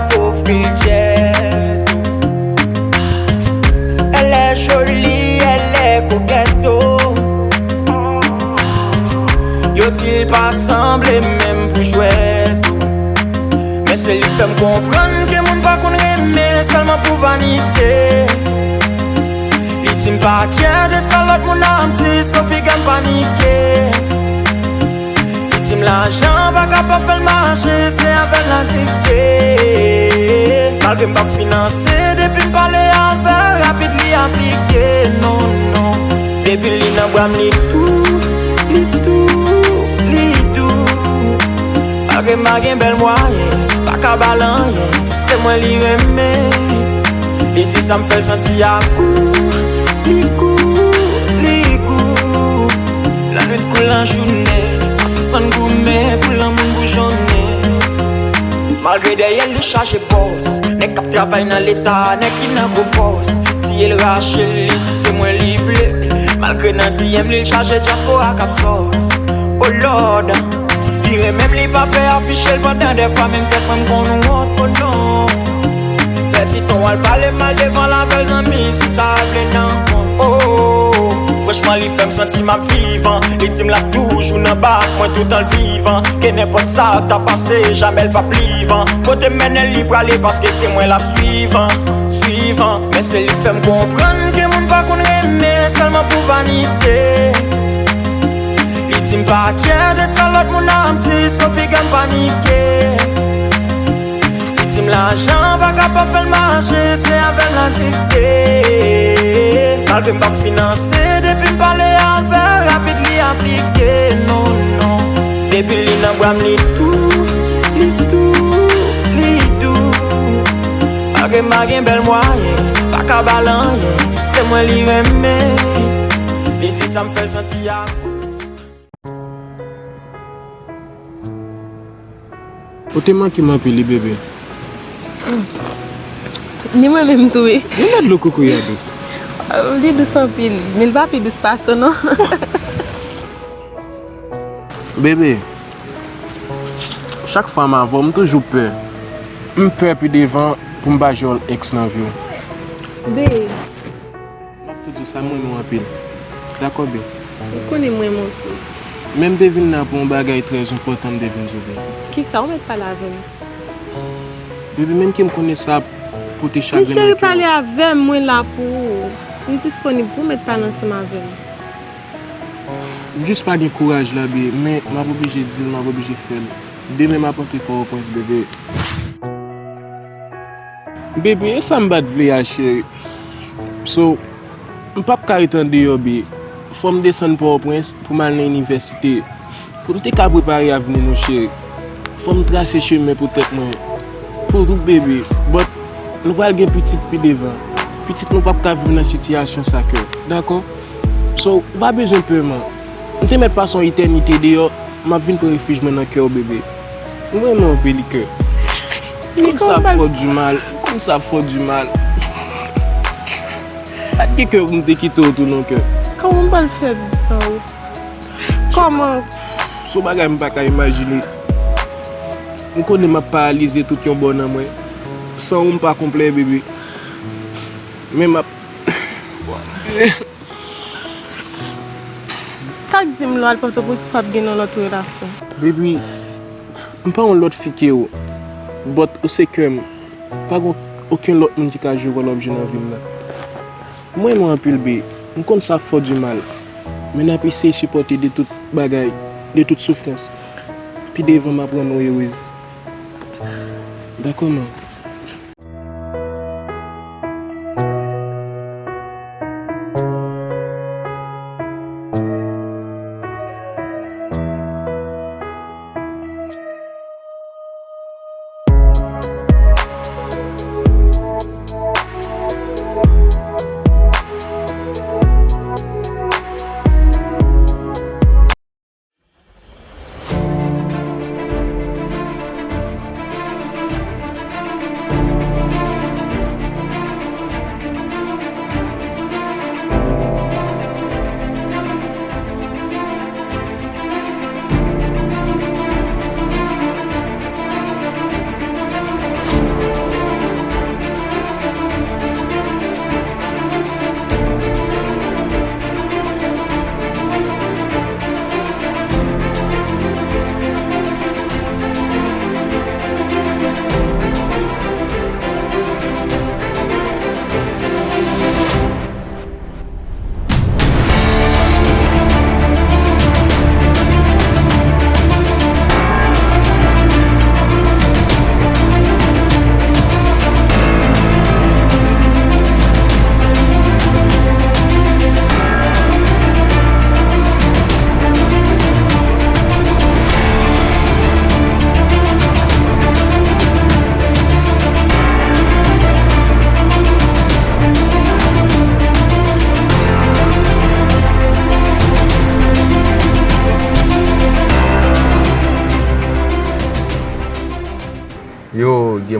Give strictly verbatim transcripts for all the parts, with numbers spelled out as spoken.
Pòv Bridget. Elle est jolie, elle est coquette, oh. Yo di l pa sanble menm pou jwèt, oh. Men se li k fè m konprann ke moun pa konn renmen sèlman pou vanite. Li di m pa kyè de sa lòt moun ap di, so piga m panike. Li di m lajan pa kapab fè l mache, se avè l nan dikte. Malgre m pa finanse, depi m pale avè l, rapid li aplike, non, non. Depi li nan bra m, li tou, li tou, li tou. Malgre m pa gen bèl mwayen, pa ka ba l anyen, se mwen li renmen. Li di sa m fè l santi a gou, li gou, li gou. Lannwit kou lajounen, pa sispann goumen pou lanmou n boujonnen. Malgre dèyè l li chaje bòs, nèg k ap travay nan leta, nèg ki nan gwo pòs. Tiye l rache l, li di se mwen li vle. Malgre nan D M li l chaje dyaspora k ap sòs. Oh Lord, li renmen m, li pa pè afiche l pandan dèfwa menm tèt mwen m konn wont, oh non. Pèdi tan w al pale mal devan l avè l zanmi, si w ta vle nan kont, oh. Franchman, li fè m santi m ap vivan. Li di m l ap toujou nan bak mwen toutan l vivan. Ke nenpòt sa k ta pase, jamè l p ap livan. Kote m mennen l, li prale paske se mwen l ap swivan, swivan. Men se li k fè m konprann ke moun pa konn renmen sèlman pou vanite. Li di m pa kyè de sa lòt moun ap di, so piga m panike. Li di m lajan pa kapab fè l mache, se avè l nan dikte. Malgre m pa finanse, depi m pale avè l, rapid li aplike, non, non. Depi li nan bra m, li tou, li tou, li tou. Malgre m pa gen bèl mwayen, pa ka ba l anyen, se mwen li renmen. Li di sa m fè l santi a gou. Ou te manke m anpil wi, bebe. Ni mwen menm tou wi. Men gad dlo koukouy a dous. Li dous anpil, men l pa pi dous pase w non. Bebe, chak fwa m avè w, m toujou pè. M pè pi devan pou m pa jwe wòl ex nan vi w. Be. M ap tou di w sa, m renmen w anpil. Dakò, be? Ou konnen m renmen w tou. Men m te vin la pou yon bagay trè enpòtan m te vin di w, be. Kisa? Ou mèt pale avè m. Bebe, menm ke m konnen sa ap pote chagren nan kè w. Men cheri, pale avè m, mwen la pou ou. M disponib pou w mèt pale ansanm avè m. M jis pa gen kouraj la, be, men m ap oblije di l, m ap oblije fè l. Demen m ap antre Pòtoprens, bebe. Bebe, e sa m pa t vle a, cheri. So, m p ap ka ret andeyò, be. Fò m desann Pòtoprens pou m al nan inivèsite. Pou m te ka prepare avni nou, cheri. Fò m trase chemen pou tèt mwen. Pou tout, bebe. But, nou pral gen pitit pi devan. Pitit nou p ap ka viv nan sitiyasyon sa, kè. Dakò? So, ou pa bezwen pè, man. M te mèt pase yon etènite deyò, m ap vin pran refij mwen nan kè w, bebe. M renmen w, Pelikè. M konn sa fè w di mal, m konn sa fè w di mal. Pa t gen kè pou m te kite w tou non, kè. Kòman m pral fè viv san ou? Kòman? Se yon bagay m pa ka imajine. M konnen m ap paralize tout yon bò nan mwen. San ou m pa konplè, bebe. Men m ap Sa k di m lè w al Pòtoprens ou p ap gen yon lòt relasyon? Baby, m pa yon lòt fi ke ou. But ou se kè m. Pa gen okenn lòt moun ki ka jwe wòl w ap jwe nan vi m nan. M renmen w anpil, bae. M konn sa fè w di mal. Men n ap eseye sipòte de tout bagay, de tout soufrans. Pi devan m ap rann ou erez. Dakò, man?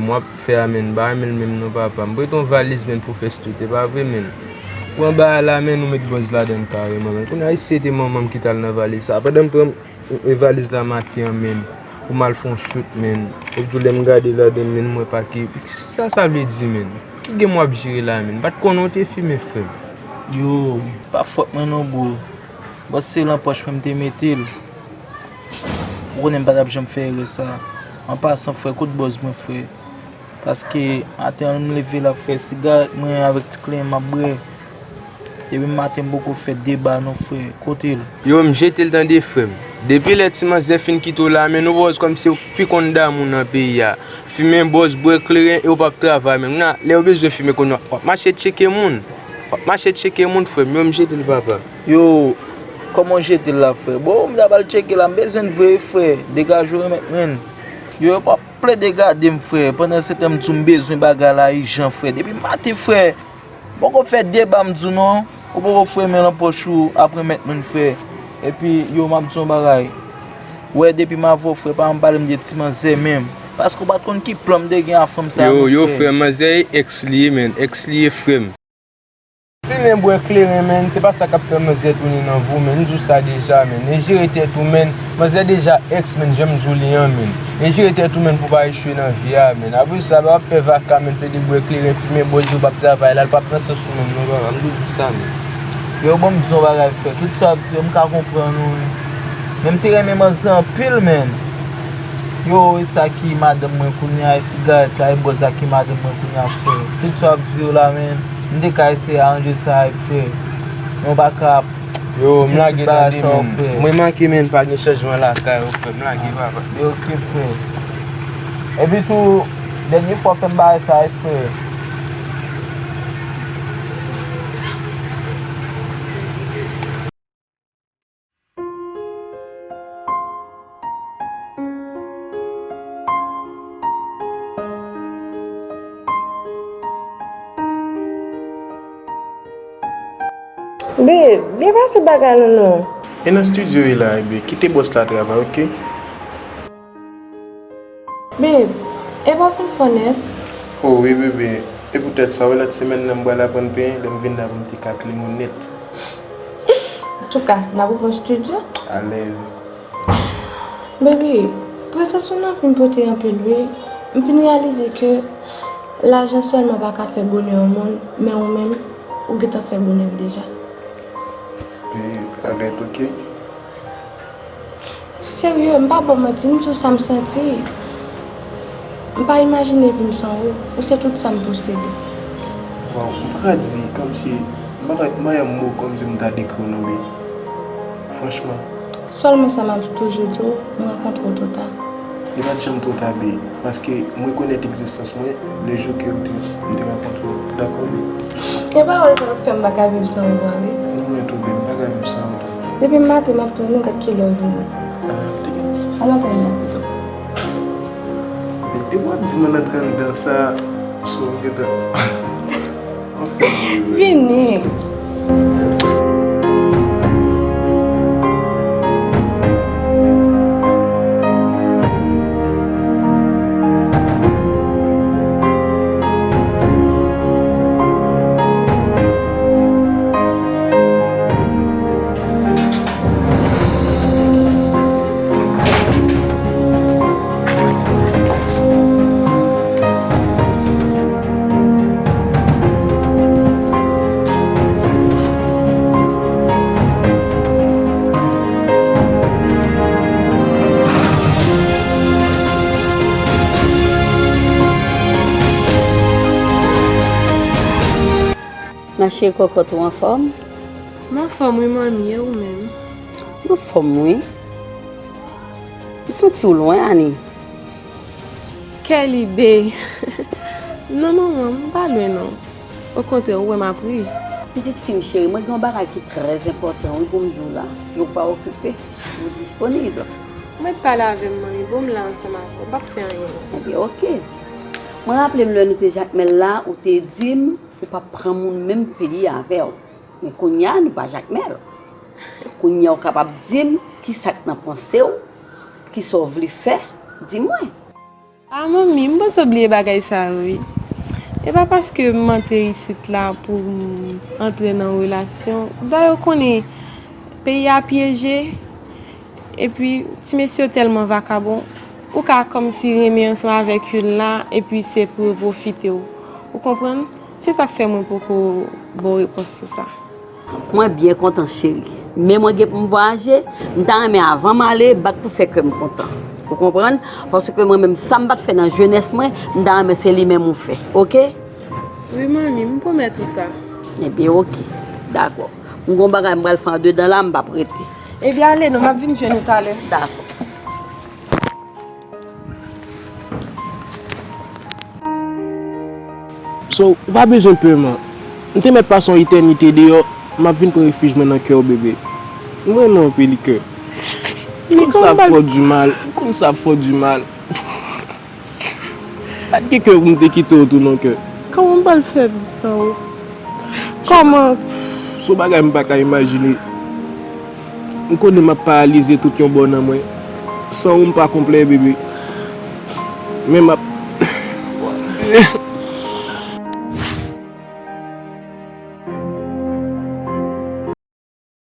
M w ap fè a, menn, m pa renmen l menm non, papa. M prete yon valiz, menn, pou fè stoute, pa vre, menn? Pran bagay la, menn, ou met bòz ladan l kareman, menn. Kounye a, si se te manman m ki t al nan valiz sa, pandan m pran, e, valiz la maten an, menn, pou m al fè yon shoot, menn. Epi tou, lè m gade ladan l, menn, m wè pake. Sa sa vle di, menn? Ki game w ap jere la, menn? M pa t konnen w te fimen, frè m. Yo, pa fòt mwen non, bro. Bòz se lan pòch mwen m te mete l. Ou konnen m pa t ap janm fè erè sa. An pasan, frè, kot bòz mwen, frè? Paske maten an, m leve la, frè, sigarèt mwen avèk ti klen m ap bwè. Depi maten, m poko fè de ba non, frè. Kote l? Yo, m jete l tande, frè m. Depi lè ti manzè fin kite w la, menn, ou bòz kòmsi w pi konn damou nan peyi a. Fimen bòz, bwè kleren e w p ap travay menm. Kounye a, lè yo bezwen fimen kounye a, w ap mache tcheke moun. W ap mache tcheke moun, frè m. Yo, m jete l, papa. Yo, kòman w jete l la, frè? Bon, m t ap al tcheke la, m bezwen l vre, frè. Degaje w, remèt mwen l. Yo, yo p ap plede gade m, frè. Pandan se tan, m di w m bezwen bagay la ijan, frè. Depi maten, frè. Poko fè de ba m di w non. Ou poko fouye men lan pòch ou ap remèt mwen l, frè. Epi, yo, m ap di w yon bagay. Wè, depi m avè w, frè, pa janm pale m de ti manzè menm. Paske w pa t konn ki plan m te gen a fanm sa a, non, frè. Yo, yo, frè, manzè e ex li ye, menn. Ex li ye, frè m. Fimen bwè kleren, menn, se pa sa k ap fè manzè tounen nan vi w, menn. M di w sa deja, menn. E jere tèt ou, menn. Manzè deja ex, menn, jan m di w li an, menn. E jere tèt ou, menn, pou w pa echwe nan vi a, menn. Apre sa, lè w ap fè vaka, menn, plede bwè kleren, fimen bòz, yo p ap travay la, l p ap nan sans ou menm non, papa. M toujou di w sa, menn. Yo, bon, m di w yon bagay, frè. Tout sa w ap di yo, m ka konprann ou, wi. Men m te renmen manzè anpil, menn. Yo, e sa ki madanm mwen kounye a, e sigarèt la, e bòz la ki madanm mwen kounye a, frè. Tout sa w ap di yo la, menn, m te ka eseye aranje sa, wi, frè. Men w pa ka Yo, m lage tande, menn. M remake, menn, pa gen chanjman lakay ou, frè. M lage, papa. Yo, oke, frè. Epi tou, dènye fwa w fè m bagay sa, wi, frè. Babe, byen pase bagay nou non. E nan studio e la, ebyen, kite bòs la travay, oke? Babe, e pa w fin fò nèt? Oh wi, bebe. E poutèt sa, w wè lòt semèn nan m pral aprann penyen, lè m vin la pou m te ka clean ou nèt. Antouka, n ap ouvri yon studio? Alèz. Baby, prezans ou nan vi m pote anpil wi. M vin reyalize ke lajan sèlman pa ka fè bonè yon moun, men ou menm, ou gentan fè bonè m deja. Pi, arèt, oke? Serye, m pa ba w manti, m di w sa m santi. M pa imajine vi m san ou. Ou se tout sa m posede. Waw, m pa ka di kòmsi, m pa ka, m pa gen mo kòmsi m ta dekri w non, baby. Franchman. Sèlman sa m ap toujou di w, m rankontre w twò ta. Li pa t janm twò ta, baby. Paske m rekonèt egzistans mwen le jou ke m te, m te rankontre w. Dakò, baby? E pawòl sa k ap fè m pa ka viv san ou a, wi. Ni mwen tou, baby, m pa ka viv san ou tou. Depi maten, m ap tann ou, gad kilè w vini. Ah, te gen. Al antrèn nan pito. Baby, depi w ap di m al antre anndan sa, so, gentan. Anfen, baby. Vini. Ma chérie cocotte, ou anfòm? M anfòm wi, manmi, e ou menm? M anfòm wi. M santi w lwen, Ani. Quelle idée! Non, manman, m pa lwen non. Okontrè, ou wè m ap ri. Pitit fi m cheri, mwen gen yon bagay ki trè enpòtan wi pou m di w la. Si w pa okipe, si w disponib. Mèt pale avè m, manmi, bon, m la ansanm avè w, m p ap fè anyen non. Ebyen, oke. Mwen raple m lè nou te Jakmèl la, ou te di m ou p ap pran moun menm peyi avè w. Men kounye a, nou pa Jakmèl. Kounye a, w kapab di m kisa k nan panse w, kisa w vle fè, di mwen. A manmi, m panse w bliye bagay sa yo wi. E pa paske m antre isit la pou m antre nan relasyon. Dayè w konnen peyi a pyeje, epi ti mesye yo tèlman vakabon, ou ka kòmsi renmen ansanm avèk youn la, epi se pou yo pwofite w. Ou konprann? Se sa k fè mwen poko ba w repons sou sa. Mwen byen kontan, cheri. Men mwen gen pou m vwayaje, m ta renmen avan m ale, bat pou fè kè m kontan. Ou konprann? Paske mwen menm, sa m bat fè nan jenès mwen, m ta renmen se li menm ou fè. Oke? Wi, manmi, m pwomèt ou sa. Ebyen, oke. Dakò. M gon bagay m pral fè andedan la, m p ap rete. Ebyen, ale non, m ap vin jwenn ou talè. Dakò. So, ou pa bezwen pè man. M te mèt pase yon etènite deyò, m ap vin pran refij mwen nan kè w, bebe. M renmen w anpil, kè. M konn sa ap fè w du mal, m konn sa ap fè w du mal. Pa t gen kè pou m te kite w tou non, kè. Kòman m pral fè viv san ou? Kòman? Se yon bagay m pa ka imajine. M konnen m ap paralize tout yon bò nan mwen. San ou m pa konplè, bebe. Men m ap